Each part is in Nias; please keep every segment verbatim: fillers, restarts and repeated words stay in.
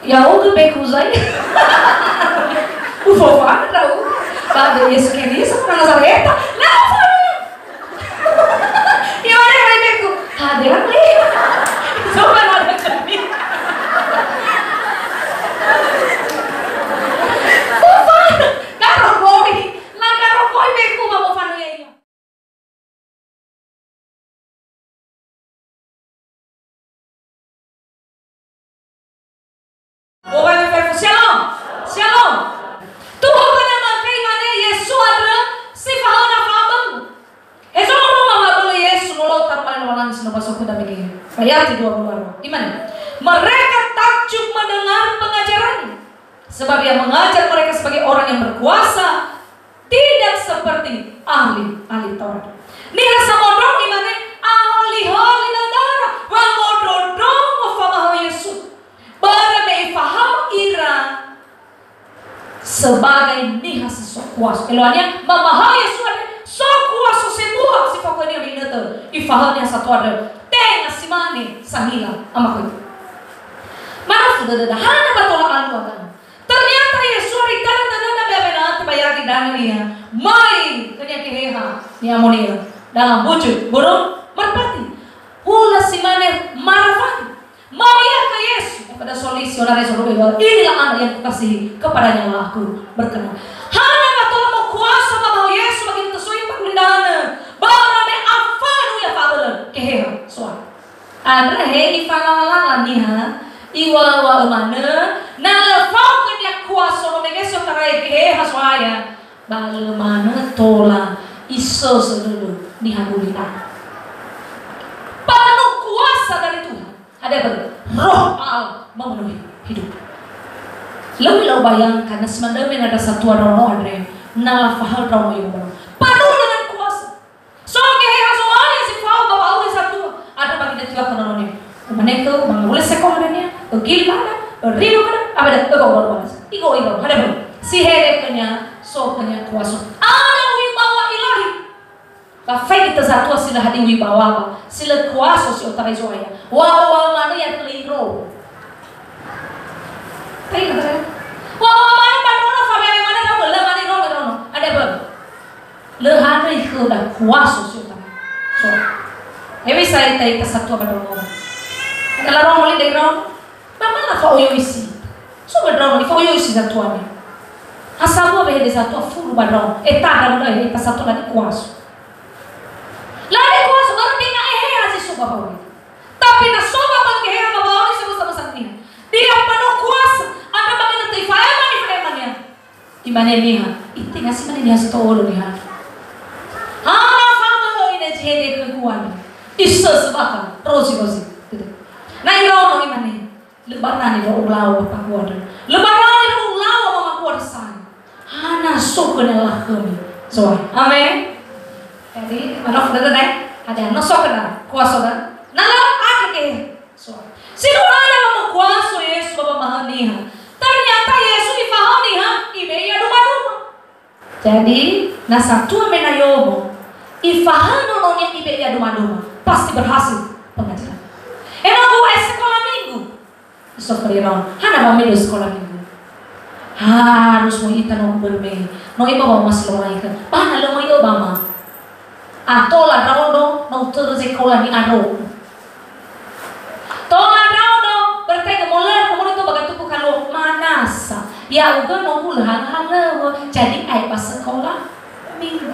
Ya'ugö beku zai. Ufofana ndra'ugö. Ba döi Yesu Keriso, Nazareta. Na ufofana. I'ore'ore'ö beku. Hadia, eh? Coba na ada kami. Ufofana. Garogoi. Na garogoi beku ba mofana ya'ia. Wobai fefu, shalom. Shalom. Tuhu pada mangkai mane Yesu andrö si fahöna fa'abölö. Hezo roma wa'abölö Yesu, no lö tatua Lowalangi si no ba soku dame gehe. Ayat dua puluh dua. Imane, "Mereka takjub mendengar pengajarannya. Sebab ia mengajar mereka sebagai orang yang berkuasa, tidak seperti ahli-ahli Taurat." Niha samondrongo imane, "Ahölihöli dödöra, wamondrondrongo famahaö Yesu. Börö me ifahaö ira sebagai niha si so kuaso." Eluahania, mamahaö Yesu andre so kuaso sebua si fao khönia wa'inötö, ifahaö niha satua andrö, tenga si mane sangila amakhoi'ö. Manofu dödöda, hana ba tola alua da'ö. Ternyata Yesu hari itanö dödöda, be'e-be'e na tebayagi danö ia. Möi khönia geheha ni'amoni'ö. Dalam wujud burung merpati. Hulö si mane marafani. Möi ia khö Yesu. Pada solisi, ora reso dobe, "Inilah anak yang kukasihi, kepadanya lah aku berkenan." Hana ba tola mokuasa ba mamahaö Yesu ba ginõtö so ia ba gulidanö. Ba ora me afanu ia fa'abölö. Geheha. Soal. Andrö he ifalala-lala niha, iŵa'ö-wɔ'ö manö, na lö fao khönia kuaso no mege si otarai Geheha So'aya, ba lö manö tola isösö dödö niha gulidanö. Penuh kuasa dari Tuhan. Hadia börö? Roh Allah memenuhi hidup. Lö milau bayangkan, na si manö me na ndra satua ndraono andre, na lafahaö ndraono ia ba mbawa. Penuh dengan kuasa. So Geheha So'aya si fao ba wa'auri satua. Andrö ba ginötö khö ndraononia. Umane khöu, mangawuli sekola dania, ögili lala, öridu kada, abada, öba uwa uwa. Igo igo, hadia börö? Si hele khönia, so khönia kuaso. Ada wibawa ilahi. Ba faigi tö satua si lö hadia wibawa, si lö kuaso si otarai Zo'aya. Wa, wa, manö ya lö iro. Tai na, tai. Wa, wa, manö ba ndraono, fa bere manö ndraono, lö manö iro ndraono. Hadia börö? Lö hana ikhöda kuaso si otarai. So. Hewisa ita, ita satua ba ndraono. Kala romo li dai ndraono. Ba ma lafa'oyo isi. So ba ndraono, ifa'oyo isi satua ni. Ha sambua wehede satua fulu ba ndraono. E tandra ba ndraono, ita satua lö kuaso. Lö kuaso, baru tenga Eheha si so ba wa'auri. Tapi na so ba Geheha ba wa'auri sebösa-bösa niha. Dia penuh kuasa, andrö ba ginötö ifa'ema, ifa'emania. Imane niha, itenga si mane niha si to'olo niha. Hana fa'abölö ina zi hede khögu andre. Isösö bakha, rozi-rozi. Gitu. Na iraono imane, "Lö barani ndra'o ulaŵa ba paku andrö. Lö barani ndra'o ulaŵa ba mamaku andrö sa'ae. Hana so khönia lakhömi." Soal. Amen. Jadi, manofu dödö, ne? Hadia, no so khönia kuaso, ne? Na lö, andrö ke. So. Si no hana ba mokuaso Yesu ba wamahaö niha. Ternyata Yesu ifahaö niha, ibe'e ia duma-duma. Jadi, na satua me na yomo, ifahaö ndraononia, ibe'e ia duma-duma, pasti berhasil pengajaran. Ena'ö u'ae sekolah minggu. Isofu ira, hana ba me do sekolah minggu. Harus möi ita no börö me. No ibawa masih lo naik. Ba na lö möi ba ma. A, tola ndraono, no utörö zekola ni'aro'ö. Tola ndraono, berarti molö, kemudian to ba gatuku kaluo manasa. Ya'ugö no hulö hana halöŵö, jadi ae ba sekolah minggu.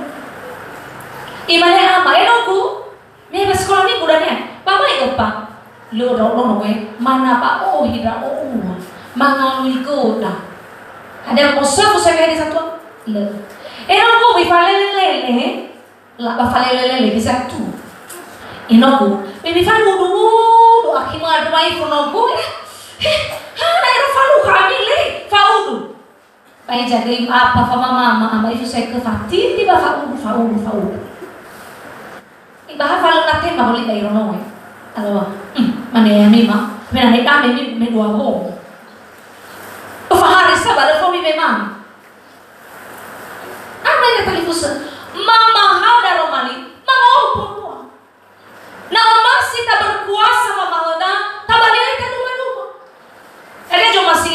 Imane ama, enogu, me ba sekolah minggu dania, ba mai öpa. Lö ndraono no we, mana ba ohi ndra'o ua, mangalui göda. Ada mosöfu saya di satuan? Lö. Enogu, mifalele-lele. La ba falele-lele gi satu. Enogu, me mifa'udu-udu akhi madu mai fonogu, eh. He, hana ero falu kami le, fa'udu. Bai jagöi apa famama-mama ama ifu sai ke fatiti ba fa'udu, fa'udu, fa'udu. Ibaha falu na tema boli bai rono, eh. Alo, hmm, mane ya mima, mena ne dame mi, me dua ho. Fahari sa ba le fo mi memang. Ama ina talifusö, mama hada romali, mama opo mua. Na omasi ta berkuasa mama hada, tabali ai ta duma-duma. Ere jo masi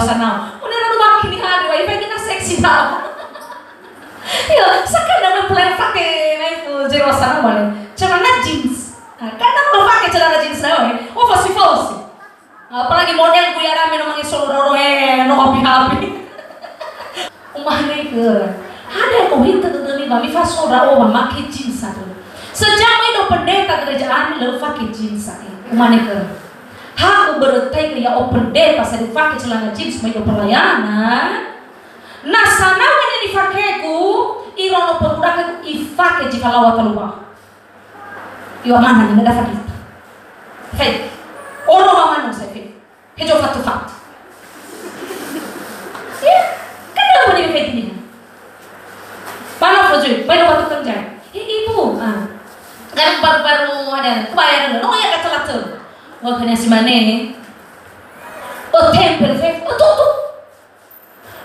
Sanao. Udah lalu makin nih ada, wifi kita seksi tau. Iya, sekarang ada plan pakai wifi Zero Sanao boleh. Celana jeans. Nah, kan aku pakai celana jeans Sanao, eh. Oh, pasti, pasti. Apalagi model ku ya rame no mangisolo roro, eh, no habi-habi. Umane khöra. Hadia ohitö dödömi ba mifasola ndra'o ba make jeans sa'ae. Sejak maido pendeta gereja ami lö fake jeans sa'ae. Umane khöra. Ha ubörötaigö ya'o pendeta sa fake celana jeans maido pelayanan. Na Sanao nifakeku, iraono perbudakan ifake zi falaŵa talumahu. Iŵa'ö mana ni, nada fadita. Fai. Oro wamano sa fai. Hejo fatu-fatu. Ya, kan dalam ni fai ni. Mana faju, mana fatu kan jai. He ibu, ah. Kan baru-baru ada, kebayang dulu. No ya kata latu. Wah, kena si mana? Oh, tempel, fai. Oh, tuh, tuh.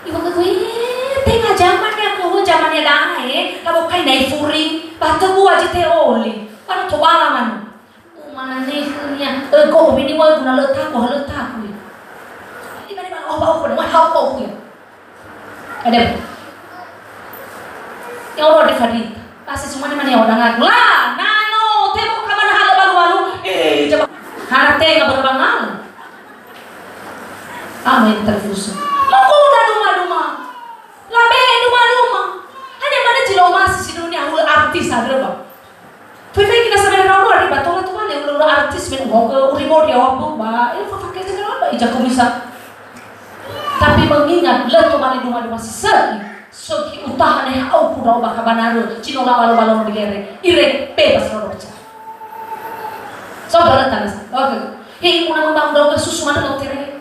Iŵa'ö, "Eh, tenga zamania, aku, zamania da'e, eh, labokai nai furi, ba tebua zi te'oli, ba no tobala manu." Umane khönia, "Eh, go'o bini wa'ö guna lö taku, ha lö taku, eh." Imane ba, "Oh, ba, oh, ba, oh, ba, oh, ya." Ada. Ya Allah, ada fadita. Pasti semua ni mana ya orang aku. Lah, nano, tebo kamana hala balu-balu. Eh, coba. Hana tenga berapa malam? Amin terus. Mako udah duma-duma. Labe duma-duma. Hanya mana ciloma si dunia hulö artis ada, Bang. Fai-fai kita sadar, rawa, riba, tola, tola, hulö, hulö artis, men, uhoke, uri, mori, awak, ba, eh, fafake, segala, ba, ija, komisa. Tapi mengingat, lö tobali duma-duma si sökhi, sökhi utaha neha'öku ndra'o ba kabanarö, cino la balo-balo di gere, ire, bebas, ndra'o, pecah. So, bala tanah, oke. He, muna membangun daun susu mana lo tere.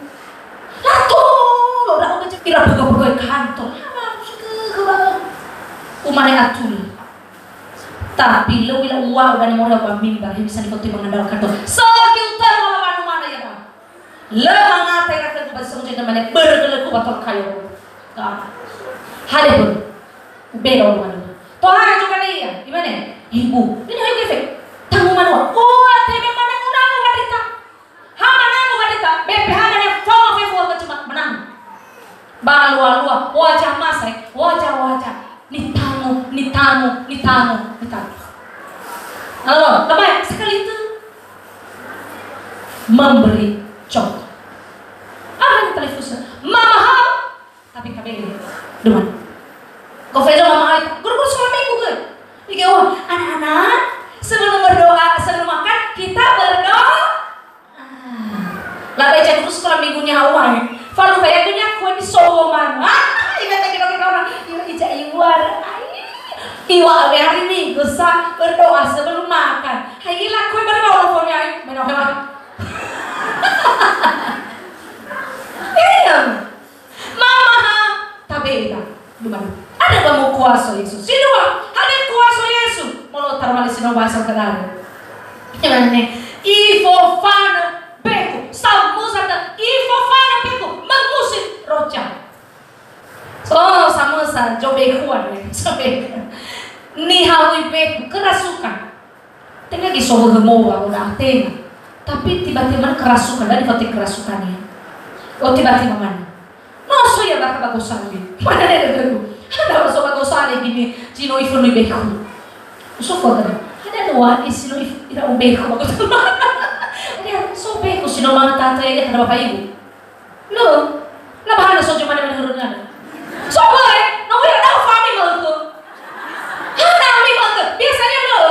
Lato, lo ndra'o kecil, ira pegawai kantor. Hana, suka, ke, ke, umane atuli. Tapi lö u'ila uŵa'ö dania moroi ba mimbar, he bisa nifotoi mangandala kantor. Sökhi utölu ala wanu mana ya, Bang. Lö mangata ira khögu ba sonjö namane börö gölögu ba tol kayo. Ka. Hale börö. Ubeda ulu adu. Tohare juga nia, gimana? Ibu, ini ayo gefek. Tanggung manua. Oh, tebe manangu-nangu wadita. Ha manangu wadita, B P H dania fawa fefu ke cuma menang. Ba lua-lua, wajah masai, wajah-wajah. Nitangu, nitangu, nitangu, nitangu. Lalu, teman, sekali itu memberi contoh. Apa yang televisi? Mama ha, tapi kabele. Duman. Kau fezo mama ha, guru-guru sekolah minggu ke? Tiga, wah, anak-anak, sebelum berdoa, sebelum makan, kita berdoa. Ah. Labai ja guru sekolah minggunya hawa, eh. Falu kayak dunia kue di Solo mana. Ah, ibaca kita orang. Iwa ija iwa. Ai. Iwa hari minggu sa berdoa sebelum makan. Hai ila kue baru mau teleponnya, ai. Mana hewan. Iya. Mama ha, tabeda. Dua. Ada kamu kuasa Yesus. Si dua, ada kuasa Yesus. Molo tarmali si no bahasa kedare. Jangan ne. Ifofana beku. Samusa ta. Ifofana beku. Mengusir roh jahat. So, samusa. Jobe kuat ya. Jobe. Nihawi beku. Kerasukan. Tenga gisohöhö mowa moda tenga. Tapi tiba-tiba kerasukan, dan difatih kerasukan ya. Oh, tiba-tiba mana? No so ya bakal bagus sandi. Mana ada dulu? Ada so bagus sandi gini, si no ifun ni beku. So kok ada. Ada dua di si no if-, ira ubeku bagus. Ada so beku si no mana tante ya, ada bapak ibu. Lö, na bahana so jumane menurutnya. So boleh, no boleh tahu fami maluku. Hana fami maluku. Biasanya lö.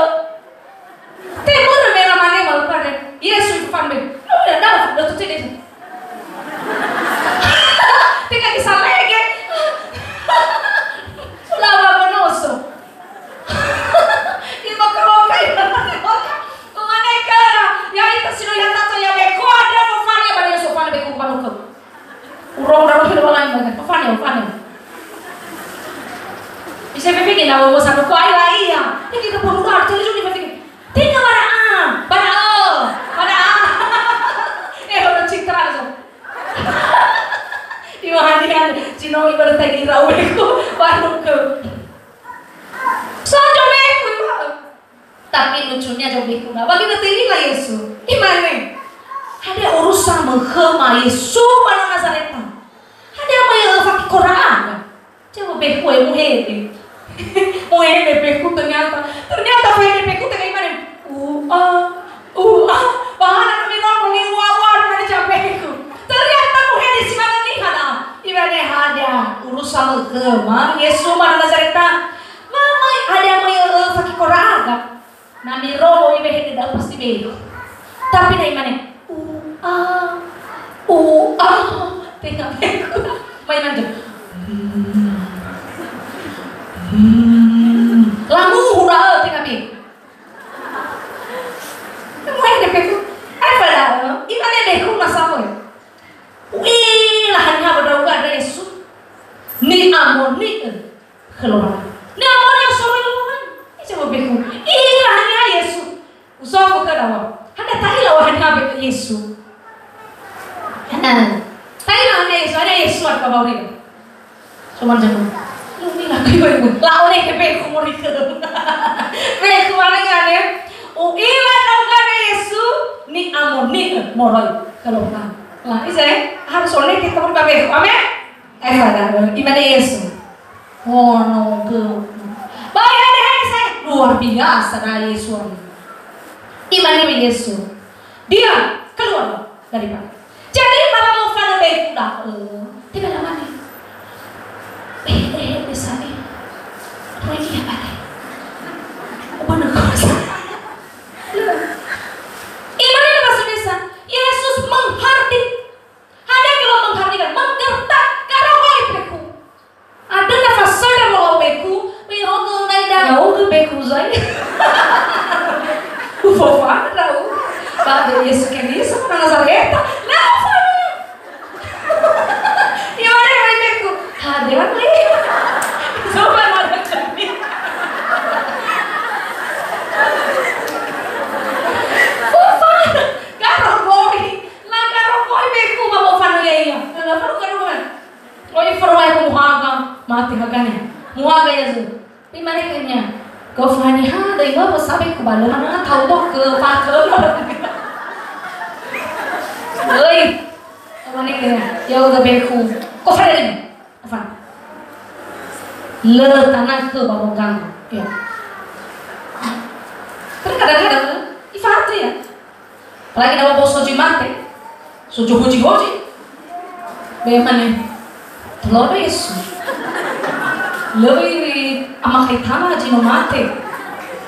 Te boleh mera mane maluku ada. Yesus fan be. No boleh tahu, lö tu tidak. Tidak bisa lagi. Lawa bonoso. Iboka-boka, iboka-boka. Umane kara, ya ita sino ya tato ya beko ada fofane ba dia sofane beko panuke. Urong dalam hidup lain banget. Fofane, fofane. Bisa pikir na wo satu kuai lah iya. Ini kita pun udah tuh juga pikir. Tinggal pada A, pada O, pada A. Eh, orang citra so. Iwahanian, cino ibarat tagi rawe ku, baru ke. So, jobeku, Ibu. Tapi lucunya jobeku, nah, bagi nanti ini lah Yesu. Gimana? Ada urusan menghema Yesu mana Nazareta. Ada apa yang fakih Quran? Coba beku ya, muhede. Muhede beku ternyata. Ternyata muhede beku tengah gimana? Ua, ua, bahana kami nongol di ua, ua, mana capeku. Ternyata muhede si mana nih, hana. Ibane hadia, urusan menghema Yesu mana Nazareta. Mama, ada yang mau, eh, pakai koraga. Na miromo ibehe da'ö pasti beku. Tapi na imane, "Ua, ua," tenga beku. Mai manja. Hmm. Hmm. Lamuhu da'ö tenga beku. Mai de beku. Apa da'ö? Imane beku na samoe. U'ila haniha ba ndra'ugö andrö Yesu. Ni'amoni'ö khö Lowalangi. Ni'amoni'ö soroi Lowalangi. Iza wa beku. U'ila haniha Yesu. Usofu khö dawa. Hana ta'ila wa haniha be Yesu. Hana. Ta'ila haniha Yesu. Hana Yesu ada bauri. Cuma jangan. Lu mila kai bai bai. La one ke beku mori ke. Beku mana ngane? U'ila ndra'ugö andrö Yesu. Ni'amoni'ö moroi khö Lowalangi. Lah, iza, eh? Harus one kita berbagai. Amin. Eh, pada, imane Yesu. Ono ke. Bayar deh, saya. Luar biasa, nah, Yesu. Imane Yesu. Dia keluar dari batu. Jadi, mama mofanö beku da'ö. Tebe lamane. Eh, eh, biasa, eh. Apa ini ya, Pak? Apa nak kau? Imane bahasa Indonesia. Yesus menghardik. Hadia keluar menghardik, menggertak, karahoi beku. Ada nafas sadar lo'o beku, mirongo naida. Ya'ugö beku zai. Ufofana ndra'ugö. Ba Yesu Keriso, na Nazareta. Na ufofana. Imane mai beku. Hadia, Bre. Coba mana kami. Ufofana. Karahoi. La karahoi beku ba mofanö ya'ia. Na la faru karahoi. Oi, faruai ku muhaga, mate hagane. Muhaga ya zu. Imane khönia, "Gofu haniha döi mö sabe ku ba lö hana tau do ke fakö." Oi. Imane khönia, "Ya'ugö bekhu." Gofu haniha döi mö. Afan. Lö tanah ke ba mogang. Ya. Kan kadang-kadang, eh, ifatu ya. Apalagi na ba so zi mate, so zi hozi-hozi. Be mane, tolo Yesu. Lö iri ama kai tama zi no mate.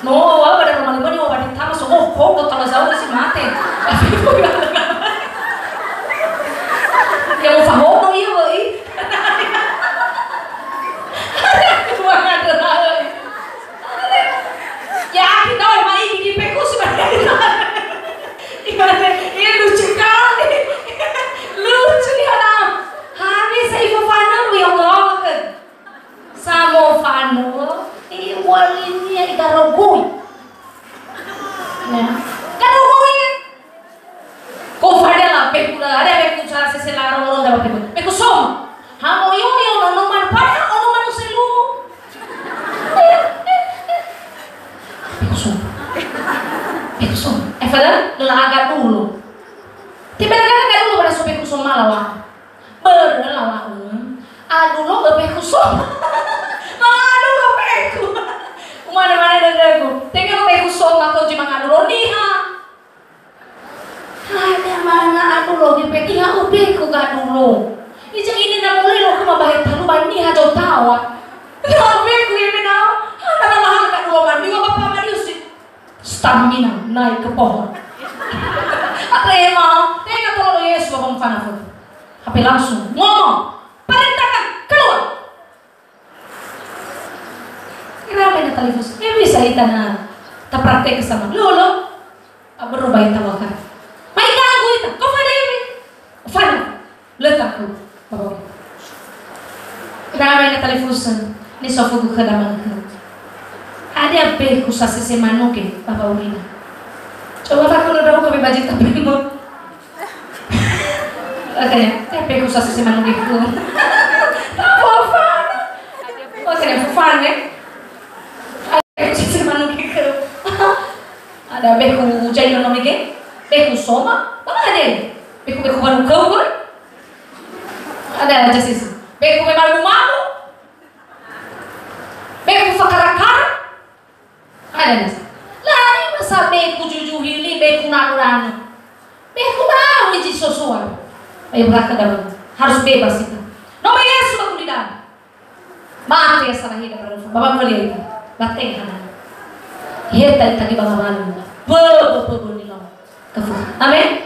No, wa ba da mane mane wa ba di tama so, oh, kok do tama zau si mate. Ya mau fahono iya, woi. Dua ngandrö. Ya, kita mai gigi pekus. Imane, "Ini lucu kali." Lucu ya, Nam. Hami sa ifofanö, ya Allah. Sa mofanö, iwalinia igarogoi. Ya. Garogoi. Ko fada la, bekhu la, ada bekhu sa sese la, ro, ro, dapat bekhu. Bekhu som. Ha, mo yo, yo, no, no, man, pada, o, no, man, selu. Bekhu som. Bekhu som. Eh, fada, lala aga dulu. Tiba-tiba aga dulu pada so bekhu som malawa. Börö lawa'ö, adulo bekhu som. Mangadu lo bekhu. Umane-mane dödögu. Tenga lo bekhu som, maka uji mangadu lo niha. Hanya mana adulo di bekhu, bekhu gadulo. Ija ini na mulai lo kuma bahe talu ba niha jauh tawa. Na bekhu ya menao. Hana lalahan gadulo mandi, wa bapa mandi usi. Stamina naik ke pohon. Apa emang? Tenga tolo Yesu, Bapa mufana fo. H P langsung ngomong, "Perintahkan keluar." Kira apa yang talifus? Eh, bisa ita na ta praktek sama. Lo, lo. Abu rubai tawakar. Mai ganggu ita. Kau fada ini. Fada. Lö taku, Bapak. Rawe na talifusö, nisofugu khöda mangkö. Hadia bekhu sasese manuge, Bapak Urina? Coba taku lo dahu kami bajita bemo. Oke, ya. Eh, bekhu sasese manuge ku. Apa, apa? Oke, fufane. Bekhu sasese manuge ku. Ada bekhu jai nono mege. Bekhu soma. Apa ada? Bekhu, bekhu baru kau, boy. Ada aja sih. Bekhu memalu-malu. Bekhu fakara-kara. Ada nih. Lari masa bekhu juju hili, bekhu nanu-nanu. Bekhu baru iji sosuan. Ayo berangkat dalam. Harus bebas itu. Nomor Yesus aku di dalam. Mate ya salah hidup. Bapak melihat itu. Bateng hana. Heta tadi bang abalu. Be, be, be, be, ni lo. Kefu. Amin.